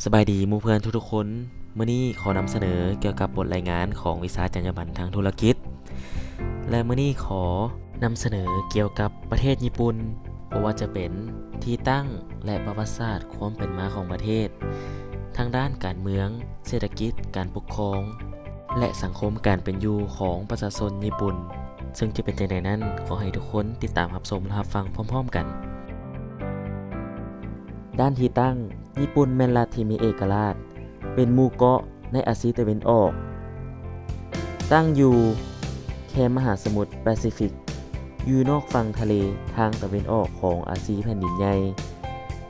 ສະບາຍດີໝູ່ເພື່ອນທຸກໆຄົນ. ມື້ນີ້ຂໍນຳສະເໜີກ່ຽວກັບບົດລາຍງານຂອງວິຊາຈັນຍາບັນທາງທຸລະກິດ ແລະ ມື້ນີ້ຂໍນຳສະເໜີກ່ຽວກັບປະເທດຍີ່ປຸ່ນ, ບໍ່ວ່າຈະເປັນທີ່ຕັ້ງ ແລະ ປະຫວັດສາດຄວາມເປັນມາຂອງປະເທດ, ທາງດ້ານການເມືອງ, ເສດຖະກິດ, ການປົກຄອງ ແລະ ສັງຄົມການເປັນຢູ່ຂອງປະຊາຊົນຍີ່ປຸ່ນ. ເຊິ່ງຈະເປັນຈັ່ງໃດນັ້ນ, ຂໍໃຫ້ທຸກຄົນຕິດຕາມຮັບຊົມ ແລະ ຮັບຟັງພ້ອມໆກັນ. ດ້ານທີ່ຕັ້ງ, ຍີ່ປຸ່ນແມ່ນລັດທີ່ມີເອກະລາດ, ເປັນໝູ່ເກາະໃນອາຊີຕາເວັນອອກ, ຕັ້ງຢູ່ແຄມມະຫາສະໝຸດປາຊີຟິກ, ຢູ່ນອກຝັ່ງທະເລທາງຕາເວັນອອກຂອງອາຊີແຜ່ນດິນໃຫຍ່.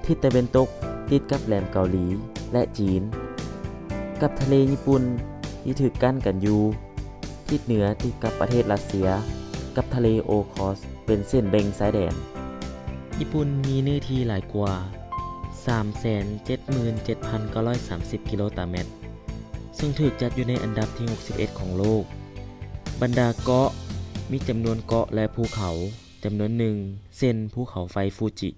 ທິດຕາເວັນຕົກຕິດກັບແຫຼມເກົາຫຼີ ແລະ ຈີນ, ກັບທະເລຍີ່ປຸ່ນທີ່ຖືກກັ້ນກັນຢູ່. ທິດເໜືອຕິດກັບປະເທດຣັດເຊຍ ກັບທະເລໂອຄອສ ເປັນເສັ້ນແບ່ງຊາຍແດນ. ຍີ່ປຸ່ນມີເນື້ອທີ່ຫຼາຍກວ່າສາມແສນເຈັດໝື່ນເຈັດພັນເກົ້າຮ້ອຍສາມສິບກິໂລຕາແມັດ, ເຊິ່ງຖືກຈັດຢູ່ໃນອັນດັບທີຫົກສິບເອັດຂອງໂລກ. ບັນດາເກາະມີຈຳນວນເກາະ ແລະ ພູເຂົາຈຳນວນໜຶ່ງ ເຊັ່ນ ພູເຂົາໄຟຟູຈິ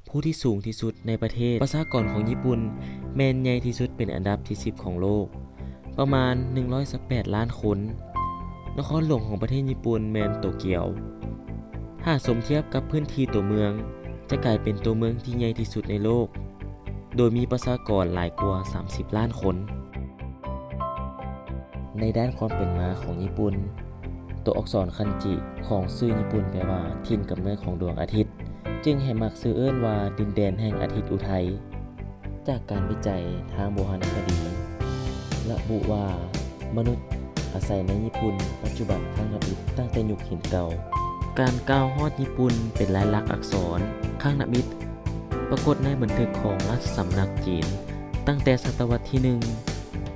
ພູທີ່ສູງທີ່ສຸດໃນປະເທດ. ປະຊາກອນຂອງຍີ່ປຸ່ນແມ່ນໃຫຍ່ທີ່ສຸດເປັນອັນດັບທີສິບຂອງໂລກ, ປະມານໜຶ່ງຮ້ອຍຊາວແປດລ້ານຄົນ. ນະຄອນຫຼວງຂອງປະເທດຍີ່ປຸ່ນແມ່ນໂຕກຽວ. ຫາກສົມທຽບກັບພື້ນທີ່ຕົວເມືອງ, ຈະກາຍເປັນຕົວເມືອງທີ່ໃຫຍ່ທີ່ສຸດໃນໂລກ, ໂດຍມີປະຊາກອນຫຼາຍກວ່າສາມສິບລ້ານຄົນ. ໃນດ້ານຄວາມເປັນມາຂອງຍີ່ປຸ່ນ, ຕົວອັກສອນຄັນຈິຂອງຊື່ຍີ່ປຸ່ນແປວ່າ ຖິ່ນກຳເນີດຂອງດວງອາທິດ, ຈຶ່ງໃຫ້ມັກຊື່ເອີ້ນວ່າ ດິນແດນແຫ່ງອາທິດອຸໄທ. ຈາກການວິໄຈທາງບູຮານະຄະດີ ລະບຸວ່າ ມະນຸດອາໄສໃນຍີ່ປຸ່ນປັດຈຸບັນຄັ້ງທຳອິດຕັ້ງແຕ່ຍຸກຫີນເກົ່າ. ການກ່າວຮອດຍີ່ປຸ່ນເປັນລາຍລັກອັກສອນຄັ້ງທຳອິດ ປາກົດໃນບັນທຶກຂອງລາຊະສຳນັກຈີນຕັ້ງແຕ່ສະຕະວັດທີໜຶ່ງ.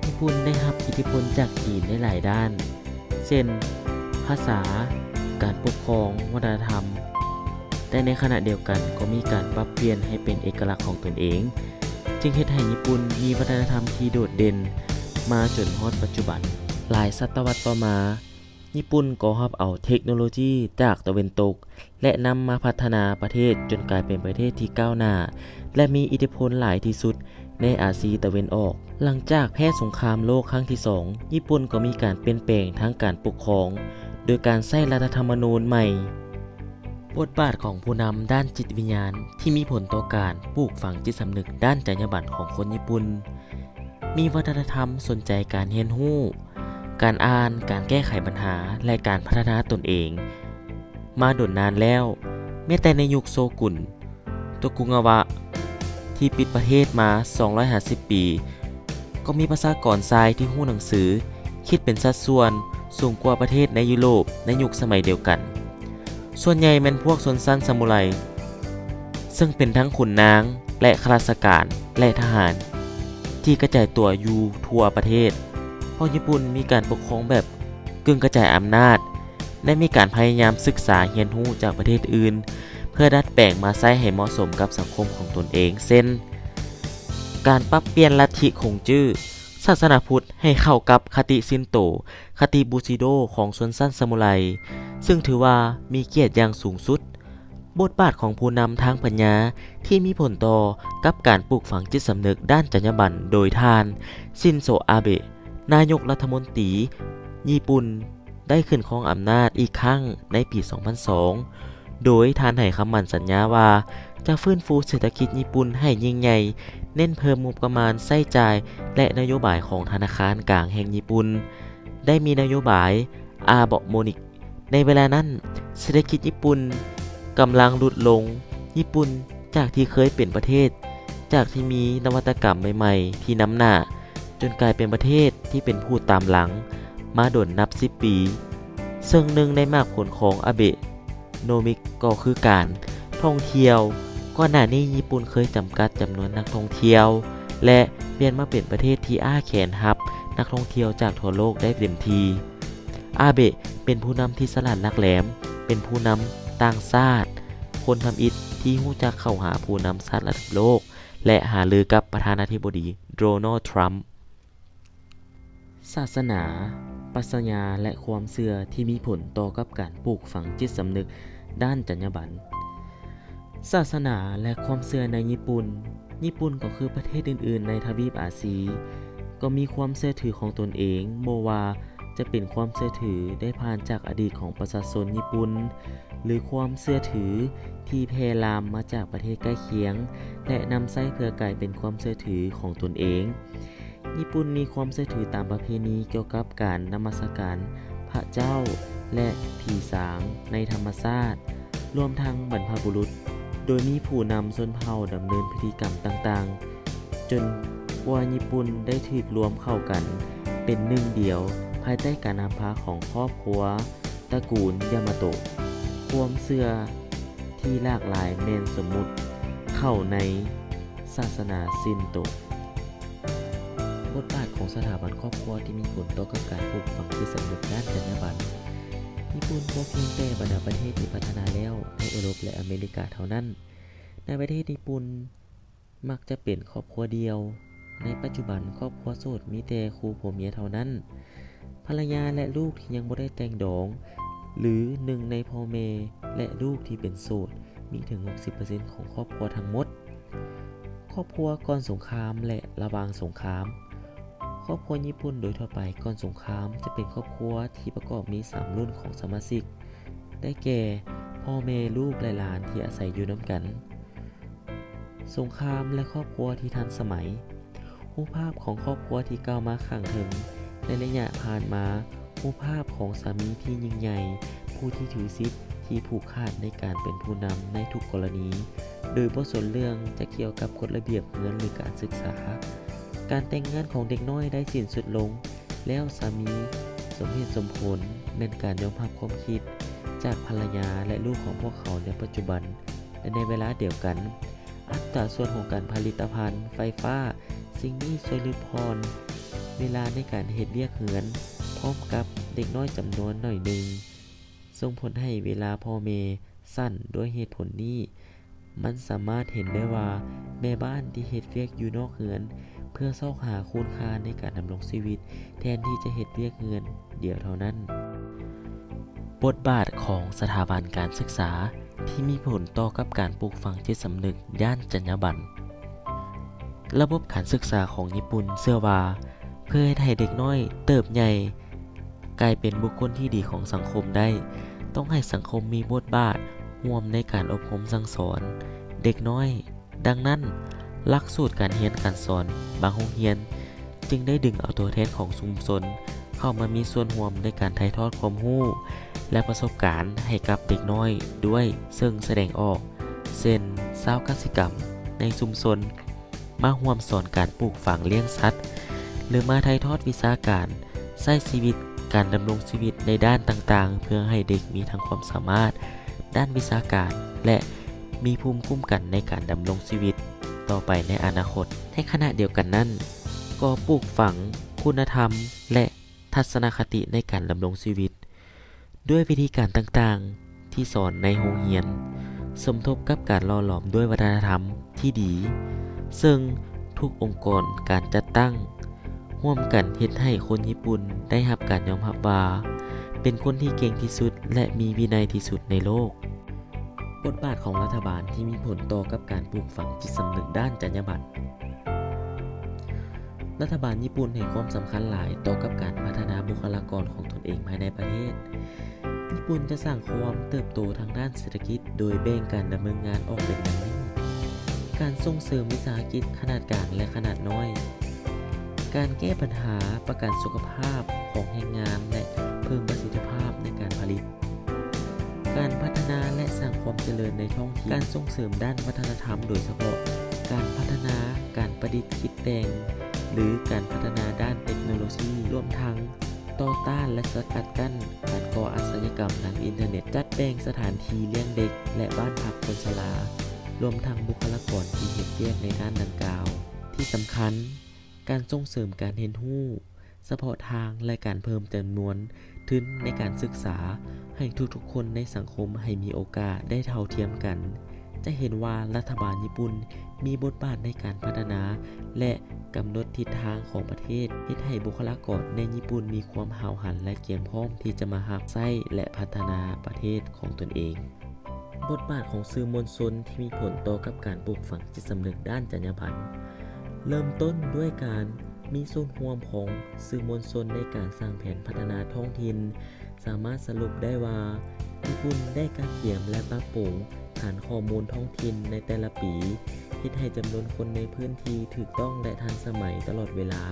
ຍີ່ປຸ່ນໄດ້ຮັບອິດທິພົນຈາກຈີນໃນຫຼາຍດ້ານ ເຊັ່ນ ພາສາ, ການປົກຄອງ, ວັດທະນະທຳ, ແຕ່ໃນຂະນະດຽວກັນກໍມີການປັບປ່ຽນໃຫ້ເປັນເອກະລັກຂອງຕົນເອງ, ຈຶ່ງເຮັດໃຫ້ຍີ່ປຸ່ນມີວັດທະນະທຳທີ່ໂດດເດັ່ນມາຈົນຮອດປັດຈຸບັນ. ຫຼາຍສະຕະວັດຕໍ່ມາ, ຍີ່ປຸ່ນກໍຮັບເອົາເທັກໂນໂລຈີຈາກຕາເວັນຕົກ ແລະ ນຳມາພັດທະນາປະເທດຈົນກາຍເປັນປະເທດທີ່ກ້າວໜ້າ ແລະ ມີອິດທິພົນຫຼາຍທີ່ສຸດໃນອາຊີຕາເວັນອອກ. ຫຼັງຈາກແພ້ສົງຄາມໂລກຄັ້ງທີສອງ, ຍີ່ປຸ່ນກໍມີການປ່ຽນແປງທາງການປົກຄອງ ໂດຍການໃຊ້ລັດຖະທຳມະນູນໃໝ່. ບົດບາດຂອງຜູ້ນຳດ້ານຈິດວິນຍານທີ່ມີຜົນຕໍ່ການປູກຝັງຈິດສຳນຶກດ້ານຈັນຍາບັນຂອງຄົນຍີ່ປຸ່ນ. ມີວັດທະນະທຳສົນໃຈການຮຽນຮູ້, ການອ່ານ, ການແກ້ໄຂບັນຫາ ແລະ ການພັດທະນາຕົນເອງມາດົນນານແລ້ວ. ແມ້ແຕ່ໃນຍຸກໂຊກຸນໂຕກຸງາວະທີ່ປິດປະເທດມາສອງຮ້ອຍຫ້າສິບປີ, ກໍມີປະຊາກອນຊາຍທີ່ຮູ້ໜັງສື ຄິດເປັນສັດສ່ວນສູງກວ່າປະເທດໃນຢູໂຣບໃນຍຸກສະໄໝດຽວກັນ. ສ່ວນໃຫຍ່ແມ່ນພວກຊົນຊັ້ນຊາມູໄລ, ເຊິ່ງເປັນທັງຂຸນນາງ ແລະ ຂ້າລາຊະການ ແລະ ທະຫານ ທີ່ກະຈາຍຕົວຢູ່ທົ່ວປະເທດ. ເພາະຍີ່ປຸ່ນມີການປົກຄອງແບບກຶ່ງກະຈາຍອຳນາດ ແລະ ມີການພະຍາຍາມສຶກສາຮຽນຮູ້ຈາກປະເທດອື່ນ ເພື່ອດັດແປງມາໃຊ້ໃຫ້ເໝາະສົມກັບສັງຄົມຂອງຕົນເອງ, ເຊັ່ນ ການປັບປ່ຽນລັດທິຂົງຈື້ ສາສະໜາພຸດໃຫ້ເຂົ້າກັບຄະຕິຊິນໂຕ, ຄະຕິບູຊີໂດຂອງຊົນຊັ້ນຊາມູໄລ, ເຊິ່ງຖືວ່າມີກຽດຢ່າງສູງສຸດ. ບົດບາດຂອງຜູ້ນຳທາງປັນຍາທີ່ມີຜົນຕໍ່ກັບການປູກຝັງຈິດສຳນຶກດ້ານຈັນຍາບັນໂດຍທ່ານ ຊິນໂຊ ອາເບະ, ນາຍົກລັດຖະມົນຕີຍີ່ປຸ່ນ ໄດ້ຂຶ້ນຄອງອຳນາດອີກຄັ້ງໃນປີສອງພັນສອງ ໂດຍທ່ານໃຫ້ຄຳໝັ້ນສັນຍາວ່າຈະຟື້ນຟູເສດຖະກິດຍີ່ປຸ່ນໃຫ້ຍິ່ງໃຫຍ່, ເນັ້ນເພີ່ມງົບປະມານໃຊ້ຈ່າຍ ແລະ ນະໂຍບາຍຂອງທະນາຄານກາງແຫ່ງຍີ່ປຸ່ນ ໄດ້ມີນະໂຍບາຍ ອາໂບໂມນິກ. ໃນເວລານັ້ນ, ເສດຖະກິດຍີ່ປຸ່ນກຳລັງຫຼຸດລົງ. ຍີ່ປຸ່ນຈາກທີ່ເຄີຍເປັນປະເທດ ຈາກທີ່ມີນະວັດຕະກຳໃໝ່ໆທີ່ນຳໜ້າ, ຈົນກາຍເປັນປະເທດທີ່ເປັນຜູ້ຕາມຫຼັງມາດົນນັບສິບປີ. ເຊິ່ງໜຶ່ງໃນໝາກຜົນຂອງອາເບໂນມິກກໍຄືການທ່ອງທ່ຽວ. ກ່ອນໜ້ານີ້ຍີ່ປຸ່ນເຄີຍຈຳກັດຈຳນວນນັກທ່ອງທ່ຽວ ແລະ ປ່ຽນມາເປັນປະເທດທີ່ອ້າແຂນຮັບນັກທ່ອງທ່ຽວຈາກທົ່ວໂລກໄດ້ເຕັມທີ່. ອາເບະເປັນຜູ້ນຳທີ່ສະຫຼາດຫຼັກແຫຼມ, ເປັນຜູ້ນຳຕ່າງຊາດຄົນທຳອິດທີ່ຮູ້ຈັກເຂົ້າຫາຜູ້ນຳຊາດລະດັບໂລກ ແລະ ຫາລືກັບປະທານາທິບໍດີ ໂດນັລ ທຣຳ. ສາສະໜາ, ປັດຊະຍາ ແລະ ຄວາມເຊື່ອທີ່ມີຜົນຕໍ່ກັບການປູກຝັງຈິດສຳນຶກດ້ານຈັນຍາບັນ. ສາສະໜາ ແລະ ຄວາມເຊື່ອໃນຍີ່ປຸ່ນ ຍີ່ປຸ່ນກໍຄືປະເທດອື່ນໆໃນທະວີບອາຊີ ກໍມີຄວາມເຊື່ອຖືຂອງຕົນເອງ, ບໍ່ວ່າຈະເປັນຄວາມເຊື່ອຖືໄດ້ຜ່ານຈາກອະດີດຂອງປະຊາຊົນຍີ່ປຸ່ນ ຫຼື ຄວາມເຊື່ອຖືທີ່ແຜ່ລາມມາຈາກປະເທດໃກ້ຄຽງ ແລະ ນຳໃຊ້ເພື່ອກາຍເປັນຄວາມເຊື່ອຖືຂອງຕົນເອງ. ຍີ່ປຸ່ນມີຄວາມເຊື່ອຖືຕາມປະເພນີກ່ຽວກັບການນະມັດສະການພະເຈົ້າ ແລະ ຜີສາງໃນທຳມະຊາດ, ລວມທັງບັນພະບຸລຸດ, ໂດຍມີຜູ້ນຳຊົນເຜົ່າດຳເນີນພິທີກຳຕ່າງໆ ຈົນກວ່າຍີ່ປຸ່ນໄດ້ຖືກລວມເຂົ້າກັນເປັນໜຶ່ງດຽວ ພາຍໃຕ້ການນຳພາຂອງຄອບຄົວຕະກູນຢາມາໂຕະ. ຄວາມເຊື່ອທີ່ຫຼາກຫຼາຍແມ່ນສົມມຸດເຂົ້າໃນສາສະໜາຊິນໂຕ. ບົດບາດຂອງສະຖາບັນຄອບຄົວທີ່ມີຜົນຕໍ່ກັບການປູກຝັງຈິດສຳນຶກດ້ານຈັນຍາບັນ. ຍີ່ປຸ່ນບໍ່ພຽງແຕ່ບັນດາປະເທດທີ່ພັດທະນາແລ້ວໃນເອີຣົບ ແລະ ອາເມລິກາເທົ່ານັ້ນ, ໃນປະເທດຍີ່ປຸ່ນມັກຈະເປັນຄອບຄົວດ່ຽວ. ໃນປັດຈຸບັນ, ຄອບຄົວໂສດມີແຕ່ຄູ່ຜົວເມຍເທົ່ານັ້ນ. ພັນລະຍາ ແລະ ລູກທີ່ຍັງບໍ່ໄດ້ແຕ່ງດອງ ຫຼື ໜຶ່ງໃນພໍ່ແມ່ ແລະ ລູກທີ່ເປັນໂສດ ມີເຖິງຫົກສິບເປີເຊັນຂອງຄອບຄົວທັງໝົດ. ຄອບຄົວກ່ອນສົງຄາມ ແລະ ລະຫວ່າງສົງຄາມ. ຄອບຄົວຍີ່ປຸ່ນໂດຍທົ່ວໄປກ່ອນສົງຄາມຈະເປັນຄອບຄົວທີ່ປະກອບມີສາມລຸ້ນຂອງສະມາຊິກ, ໄດ້ແກ່ ພໍ່ແມ່, ລູກ ແລະ ຫຼານທີ່ອາໄສຢູ່ນຳກັນ. ສົງຄາມ ແລະ ຄອບຄົວທີ່ທັນສະໄໝ. ຮູບພາບຂອງຄອບຄົວທີ່ກ່າວມາຂ້າງເທິງໃນໄລຍະຜ່ານມາ, ຮູບພາບຂອງສາມີທີ່ຍິ່ງໃຫຍ່, ຜູ້ທີ່ຖືສິດທີ່ຜູກຂາດໃນການເປັນຜູ້ນຳໃນທຸກກໍລະນີ, ໂດຍບໍ່ສົນເລື່ອງຈະກ່ຽວກັບກົດລະບຽບເຮືອນ ຫຼື ການສຶກສາ. ການແຕ່ງງານຂອງເດັກນ້ອຍໄດ້ສິ້ນສຸດລົງ, ແລ້ວສາມີສົມເຫດສົມຜົນແມ່ນການຍອມຮັບຄວາມຄິດຈາກພັນລະຍາ ແລະ ລູກຂອງພວກເຂົາໃນປັດຈຸບັນ ແລະ ໃນເວລາດຽວກັນ. ອັດຕາສ່ວນຂອງການຜະລິດຕະພັນໄຟຟ້າ, ສິ່ງນີ້ຊ່ວຍຫຼຸດຜ່ອນເວລາໃນການເຮັດວຽກເຮືອນ ພ້ອມກັບເດັກນ້ອຍຈຳນວນໜ້ອຍໜຶ່ງ, ສົ່ງຜົນໃຫ້ເວລາພໍ່ແມ່ສັ້ນ. ດ້ວຍເຫດຜົນນີ້, ມັນສາມາດເຫັນໄດ້ວ່າແມ່ບ້ານທີ່ເຮັດວຽກຢູ່ນອກເຮືອນ ເພື່ອຊອກຫາຄູນຄ່າໃນການດຳລົງຊີວິດ ແທນທີ່ຈະເຮັດວຽກເຮືອນດຽວເທົ່ານັ້ນ. ບົດບາດຂອງສະຖາບັນການສຶກສາ ທີ່ມີຜົນຕໍ່ກັບການປູກຝັງຈິດສຳນຶກດ້ານຈັນຍາບັນ. ລະບົບການສຶກສາຂອງຍີ່ປຸ່ນເຊື່ອວ່າ ເພື່ອເຮັດໃຫ້ເດັກນ້ອຍເຕີບໃຫຍ່ກາຍເປັນບຸກຄົນທີ່ດີຂອງສັງຄົມໄດ້, ຕ້ອງໃຫ້ສັງຄົມມີບົດບາດຮ່ວມໃນການອົບຮົມສັ່ງສອນເດັກນ້ອຍ. ດັ່ງນັ້ນ, ຫຼັກສູດການຮຽນການສອນບາງໂຮງຮຽນ ຈຶ່ງໄດ້ດຶງເອົາຕົວແທນຂອງຊຸມຊົນເຂົ້າມາມີສ່ວນຮ່ວມໃນການຖ່າຍທອດຄວາມຮູ້ ແລະ ປະສົບການໃຫ້ກັບເດັກນ້ອຍດ້ວຍ, ເຊິ່ງສະແດງອອກ ເຊັ່ນ ຊາວກະສິກຳໃນຊຸມຊົນ ມາຮ່ວມສອນການປູກຝັງລ້ຽງສັດ ຫຼື ມາຖ່າຍທອດວິຊາການໃຊ້ຊີວິດ, ການດຳລົງຊີວິດໃນດ້ານຕ່າງໆ ເພື່ອໃຫ້ເດັກມີທັງຄວາມສາມາດດ້ານວິຊາການ ແລະ ມີພູມຄຸ້ມກັນໃນການດຳລົງຊີວິດຕໍ່ໄປໃນອະນາຄົດ. ໃນຂະນະດຽວກັນນັ້ນ, ກໍປູກຝັງຄຸນນະທຳ ແລະ ທັດສະນະຄະຕິໃນການດຳລົງຊີວິດ ດ້ວຍວິທີການຕ່າງໆທີ່ສອນໃນໂຮງຮຽນ, ສົມທົບກັບການຫຼໍ່ຫຼອມດ້ວຍວັດທະນະທຳທີ່ດີ ເຊິ່ງທຸກອົງກອນການຈັດຕັ້ງຮ່ວມກັນເຮັດໃຫ້ຄົນຍີ່ປຸ່ນໄດ້ຮັບການຍອມຮັບວ່າ ເປັນຄົນທີ່ເກັ່ງທີ່ສຸດ ແລະ ມີວິໄນທີ່ສຸດໃນໂລກ. ບົດບາດຂອງລັດຖະບານທີ່ມີຜົນຕໍ່ກັບການປູກຝັງຈິດສຳນຶກດ້ານຈັນຍາບັນ. ລັດຖະບານຍີ່ປຸ່ນໃຫ້ຄວາມສຳຄັນຫຼາຍຕໍ່ກັບການພັດທະນາບຸກຄະລາກອນຂອງຕົນເອງພາຍໃນປະເທດ. ຍີ່ປຸ່ນຈະສ້າງຄວາມເຕີບໂຕທາງດ້ານເສດຖະກິດໂດຍແບ່ງການດຳເນີນງານອອກເປັນດັ່ງນີ້: ການສົ່ງເສີມວິສາຫະກິດຂະໜາດກາງ ແລະ ຂະໜາດນ້ອຍ, ການແກ້ບັນຫາປະກັນສຸຂະພາບຂອງແຮງງານ ແລະ ເພີ່ມປະສິດທິພາບໃນການຜະລິດ, ການພັດທະນາ ແລະ ສ້າງຄວາມຈະເລີນໃນທ້ອງຖິ່ນ, ການສົ່ງເສີມດ້ານວັດທະນະທຳ ໂດຍສະເພາະການພັດທະນາການປະດິດຄິດແຕ່ງ ຫຼື ການພັດທະນາດ້ານເຕັກໂນໂລຊີ, ລວມທັງຕໍ່ຕ້ານ ແລະ ສະກັດກັ້ນການກໍ່ອາຊະຍາກຳທາງອິນເຕີເນັດ, ຈັດແບ່ງສະຖານທີ່ລ້ຽງເດັກ ແລະ ບ້ານພັກຄົນຊະລາ, ລວມທັງບຸກຄະລາກອນທີ່ເຮັດວຽກໃນດ້ານດັ່ງກ່າວ. ທີ່ສຳຄັນ, ການສົ່ງເສີມການຮຽນຮູ້ສະເພາະທາງ ແລະ ການເພີ່ມຈຳນວນທຶນໃນການສຶກສາໃຫ້ທຸກໆຄົນໃນສັງຄົມໃຫ້ມີໂອກາດໄດ້ເທົ່າທຽມກັນ. ຈະເຫັນວ່າລັດຖະບານຍີ່ປຸ່ນມີບົດບາດໃນການພັດທະນາ ແລະ ກຳນົດທິດທາງຂອງປະເທດ, ເຮັດໃຫ້ບຸກຄະລາກອນໃນຍີ່ປຸ່ນມີຄວາມຫ້າວຫັນ ແລະ ກຽມພ້ອມທີ່ຈະມາຮັບໃຊ້ ແລະ ພັດທະນາປະເທດຂອງຕົນເອງ. ບົດບາດຂອງສື່ມວນຊົນທີ່ມີຜົນຕໍ່ກັບການປູກຝັງຈິດສຳນຶກດ້ານຈັນຍາບັນ. ເລີ່ມຕົ້ນດ້ວຍການມີສ່ວນຮ່ວມຂອງສື່ມວນຊົນໃນການສ້າງແຜນພັດທະນາທ້ອງຖິ່ນ. ສາມາດສະຫຼຸບໄດ້ວ່າ ຍີ່ປຸ່ນໄດ້ກະກຽມ ແລະ ປັບປຸງຖານຂໍ້ມູນທ້ອງຖິ່ນໃນແຕ່ລະປີ, ເຮັດໃຫ້ຈຳນວນຄົນໃນພື້ນທີ່ຖືກຕ້ອງ ແລະ ທັນສະໄໝຕະຫຼອດເວລາ.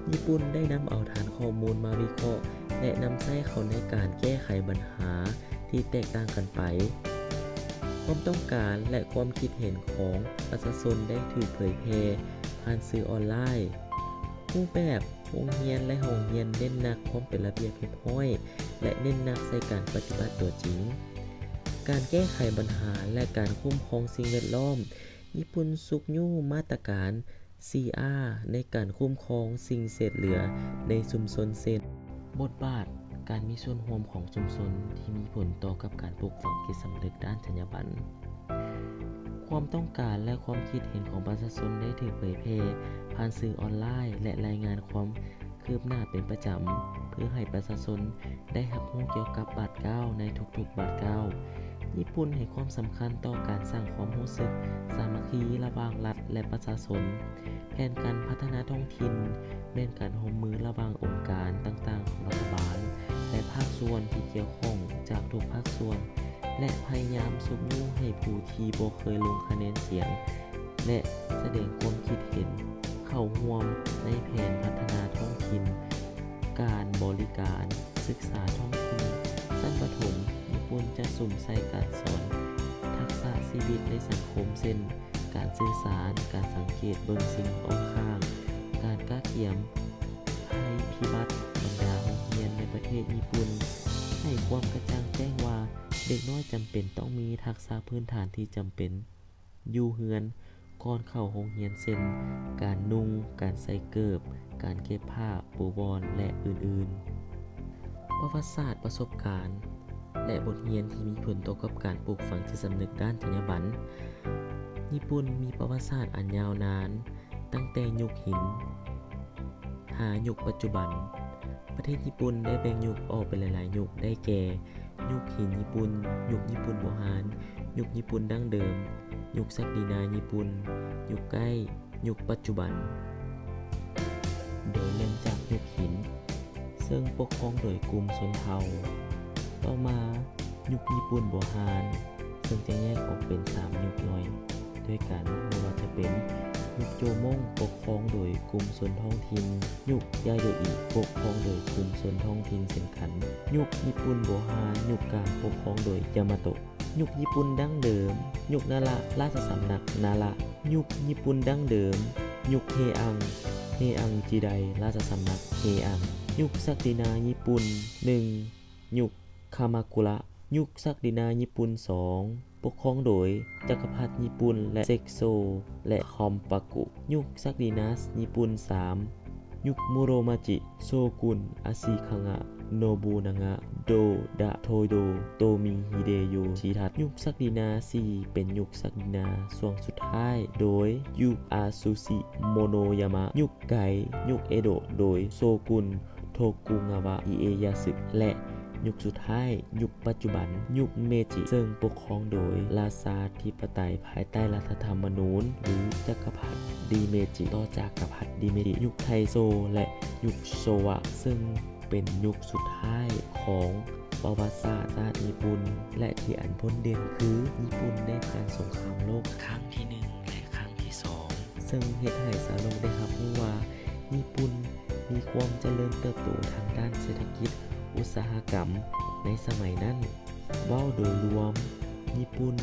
ຍີ່ປຸ່ນໄດ້ນຳເອົາຖານຂໍ້ມູນມາວິເຄາະ ແລະ ນຳໃຊ້ເຂົ້າໃນການແກ້ໄຂບັນຫາທີ່ແຕກຕ່າງກັນໄປ. ຄວາມຕ້ອງການ ແລະ ຄວາມຄິດເຫັນຂອງປະຊາຊົນໄດ້ຖືກເຜີຍແຜ່ຜ່ານສື່ອອນລາຍ. ຮູບແບບໂຮງຮຽນ ແລະ ຫ້ອງຮຽນເນັ້ນໜັກຄວາມເປັນລະບຽບຮຽບຮ້ອຍ ແລະ ເນັ້ນໜັກໃສ່ການປະຕິບັດຕົວຈິງ. ການແກ້ໄຂບັນຫາ ແລະ ການຄຸ້ມຄອງສິ່ງແວດລ້ອມ. ຍີ່ປຸ່ນຊຸກຍູ້ມາດຕະການ ສີ່ອາ ໃນການຄຸ້ມຄອງສິ່ງເສດເຫຼືອໃນຊຸມຊົນ ເຊັ່ນ: ບົດບາດການມີສ່ວນຮ່ວມຂອງຊຸມຊົນທີ່ມີຜົນຕໍ່ກັບການປູກຝັງຈິດສຳນຶກດ້ານຈັນຍາບັນ. ຄວາມຕ້ອງການ ແລະ ຄວາມຄິດເຫັນຂອງປະຊາຊົນໄດ້ຖືກເຜີຍແຜ່ຜ່ານສື່ອອນລາຍ ແລະ ລາຍງານຄວາມ ຄືບໜ້າເປັນປະຈຳ ເພື່ອໃຫ້ປະຊາຊົນໄດ້ຮັບຮູ້ກ່ຽວກັບບາດກ້າວໃນທຸກໆບາດກ້າວ. ຍີ່ປຸ່ນໃຫ້ຄວາມສຳຄັນຕໍ່ການສ້າງຄວາມຮູ້ສຶກສາມັກຄີລະຫວ່າງລັດ ແລະ ປະຊາຊົນ. ແຜນການພັດທະນາທ້ອງຖິ່ນແມ່ນການຮ່ວມມືລະຫວ່າງອົງການຕ່າງໆຂອງລັດຖະບານ ແລະ ພາກສ່ວນທີ່ກ່ຽວຂ້ອງຈາກທຸກພາກສ່ວນ ແລະ ພະຍາຍາມຊຸກຍູ້ໃຫ້ຜູ້ທີ່ບໍ່ເຄີຍລົງຄະແນນສຽງ ແລະ ສະແດງຄວາມຄິດເຫັນເຂົ້າຮ່ວມໃນແຜນພັດທະນາທ້ອງຖິ່ນ. ການບໍລິການສຶກສາທ້ອງຖິ່ນຊັ້ນປະຖົມຍີ່ປຸ່ນຈະສຸມໃສ່ການສອນທັກສະຊີວິດໃນສັງຄົມ ເຊັ່ນ ການສື່ສານ, ການສັງເກດເບິ່ງສິ່ງອ້ອມຂ້າງ, ການກະກຽມໄພພິບັດ. ບັນດາໂຮງຮຽນໃນປະເທດຍີ່ປຸ່ນໃຫ້ຄວາມກະຈ່າງແຈ້ງວ່າ ເດັກນ້ອຍຈຳເປັນຕ້ອງມີທັກສະພື້ນຖານທີ່ຈຳເປັນ ຢູ່ເຮືອນກ່ອນເຂົ້າໂຮງຮຽນ ເຊັ່ນ ການນຸ່ງ, ການໃສ່ເກີບ, ການເກັບຜ້າປູວອນ ແລະ ອື່ນໆ. ປະຫວັດສາດ, ປະສົບການ ແລະ ບົດຮຽນທີ່ມີຜົນຕໍ່ກັບການປູກຝັງຈິດສຳນຶກດ້ານຈັນຍາບັນ. ຍີ່ປຸ່ນມີປະຫວັດສາດອັນຍາວນານ ຕັ້ງແຕ່ຍຸກຫີນຫາຍຸກປັດຈຸບັນ. ປະເທດຍີ່ປຸ່ນໄດ້ແບ່ງຍຸກອອກເປັນຫຼາຍໆຍຸກ ໄດ້ແກ່ ຍຸກຫີນຍີ່ປຸ່ນ, ຍຸກຍີ່ປຸ່ນບູຮານ, ຍຸກຍີ່ປຸ່ນດັ້ງເດີມ, ຍຸກສັກດິນາຍີ່ປຸ່ນ, ຍຸກໃກ້, ຍຸກປັດຈຸບັນ. ໂດຍເລີ່ມຈາກຍຸກຫີນ ເຊິ່ງປົກຄອງໂດຍກຸ່ມຊົນເຜົ່າ. ຕໍ່ມາ ຍຸກຍີ່ປຸ່ນບູຮານ ເຊິ່ງຈະແຍກອອກເປັນສາມຍຸກຍ່ອຍດ້ວຍກັນ, ບໍ່ວ່າຈະເປັນຍຸກໂຈມົງ ປົກຄອງໂດຍກຸ່ມຊົນທ້ອງຖິ່ນ, ຍຸກຢາໂຍອິ ປົກຄອງໂດຍກຸ່ມຊົນທ້ອງຖິ່ນເຊັ່ນກັນ, ຍຸກຍີ່ປຸ່ນບູຮານຍຸກກາງ ປົກຄອງໂດຍຢາມາໂຕະ, ຍຸກຍີ່ປຸ່ນດັ້ງເດີມ ຍຸກນາລະ ລາຊະສຳນັກນາລະ, ຍຸກຍີ່ປຸ່ນດັ້ງເດີມ ຍຸກເຮອັງ ເຮອັງຈິໄດ ລາຊະສຳນັກເຮອັງ, ຍຸກສັກດິນາຍີ່ປຸ່ນ ໜຶ່ງ ຍຸກຄາມາຄຸລະ, ຍຸກສັກດິນາຍີ່ປຸ່ນ ສອງ ປົກຄອງໂດຍຈັກກະພັດຍີ່ປຸ່ນ ແລະ ເຊັກໂຊ ແລະ ຄອມປາກຸ, ຍຸກສັກດິນາຍີ່ປຸ່ນ ສາມ ຍຸກມຸໂຣມາຈິ ໂຊກຸນ ອາຊິຄະງະ ໂນບູນາງະ ໂດດະ ໂທໂດ ໂຕມິ ຮິເດໂຍ ຊີທັດ, ຍຸກສັກດິນາ ສີ່ ເປັນຍຸກສັກດິນາຊ່ວງສຸດທ້າຍ ໂດຍ ຍຸກອາຊູຊິ ໂມໂນຍາມະ, ຍຸກໄກ ຍຸກເອໂດະ ໂດຍ ໂຊກຸນ ໂທກຸງາວະ ອິເອຍາສຶ ແລະ ຍຸກສຸດທ້າຍ ຍຸກປັດຈຸບັນ ຍຸກເມຈິ ເຊິ່ງປົກຄອງໂດຍລາຊາທິປະໄຕພາຍໃຕ້ລັດຖະທຳມະນູນ ຫຼື ຈັກກະພັດດີເມຈິ ຕໍ່ຈາກກະພັດດີເມຈິ ຍຸກໄທໂຊ ແລະ ຍຸກໂຊວະ ເຊິ່ງເປັນຍຸກສຸດທ້າຍຂອງປະຫວັດສາດຊາດຍີ່ປຸ່ນ ແລະ ທີ່ອັນໂດດເດັ່ນຄື ຍີ່ປຸ່ນໄດ້ຜ່ານສົງຄາມໂລກຄັ້ງທີໜຶ່ງ ແລະ ຄັ້ງທີສອງ ເຊິ່ງເຮັດໃຫ້ຊາວໂລກໄດ້ຮັບຮູ້ວ່າ ຍີ່ປຸ່ນມີຄວາມຈະເລີນເຕີບໂຕທາງດ້ານເສດຖະກິດ, ອຸດສາຫະກຳໃນສະໄໝນັ້ນ. ເວົ້າໂດຍລວມ, ຍີ່ປຸ່ນ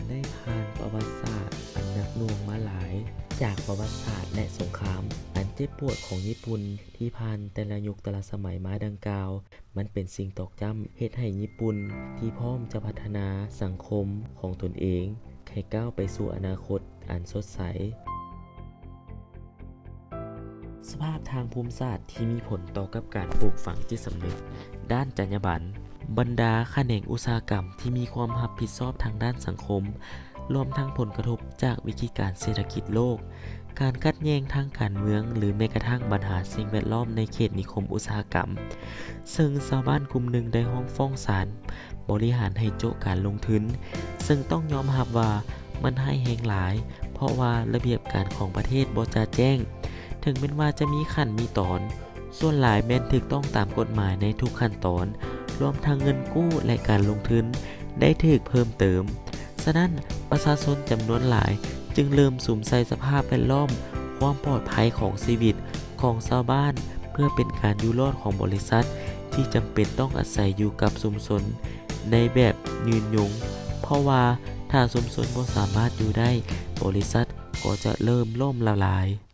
ໄດ້ຜ່ານປະຫວັດສາດອັນໜັກໜ່ວງມາຫຼາຍ, ຈາກປະຫວັດສາດ ແລະ ສົງຄາມອັນເຈັບປວດຂອງຍີ່ປຸ່ນທີ່ຜ່ານແຕ່ລະຍຸກແຕ່ລະສະໄໝມາດັ່ງກ່າວ, ມັນເປັນສິ່ງຕອກຈ້ຳເຮັດໃຫ້ຍີ່ປຸ່ນທີ່ພ້ອມຈະພັດທະນາສັງຄົມຂອງຕົນເອງໃຫ້ກ້າວໄປສູ່ອະນາຄົດອັນສົດໃສ. ສະພາບທາງພູມສາດທີ່ມີຜົນຕໍ່ກັບການປູກຝັງຈິດສຳນຶກດ້ານຈັນຍາບັນ. ບັນດາຂະແໜງອຸດສາຫະກຳທີ່ມີຄວາມຮັບຜິດຊອບທາງດ້ານສັງຄົມ, ລວມທັງຜົນກະທົບຈາກວິກິດການເສດຖະກິດໂລກ, ການຂັດແຍ່ງທາງການເມືອງ ຫຼື ແມ້ກະທັ້ງບັນຫາສິ່ງແວດລ້ອມໃນເຂດນິຄົມອຸດສາຫະກຳ, ເຊິ່ງຊາວບ້ານກຸ່ມໜຶ່ງໄດ້ຮ້ອງຟ້ອງສານ ບໍລິຫານໃຫ້ໂຈະການລົງທຶນ, ເຊິ່ງຕ້ອງຍອມຮັບວ່າມັນຮ້າຍແຮງຫຼາຍ, ເພາະວ່າລະບຽບການຂອງປະເທດບໍ່ຈະແຈ້ງ. ເຖິງແມ່ນວ່າຈະມີຂັ້ນມີຕອນ, ສ່ວນຫຼາຍແມ່ນຖືກຕ້ອງຕາມກົດໝາຍໃນທຸກຂັ້ນຕອນ, ລວມທັງເງິນກູ້ ແລະ ການລົງທຶນໄດ້ຖືກເພີ່ມເຕີມ. ສະນັ້ນ, ປະຊາຊົນຈຳນວນຫຼາຍຈຶ່ງເລີ່ມສຸມໃສ່ສະພາບແວດລ້ອມ, ຄວາມປອດໄພຂອງຊີວິດຂອງຊາວບ້ານ ເພື່ອເປັນການຢູ່ລອດຂອງບໍລິສັດທີ່ຈຳເປັນຕ້ອງອາໄສຢູ່ກັບຊຸມຊົນໃນແບບຍືນຍົງ, ເພາະວ່າຖ້າຊຸມຊົນບໍ່ສາມາດຢູ່ໄດ້, ບໍລິສັດກໍຈະເລີ່ມລົ້ມລະລາຍ.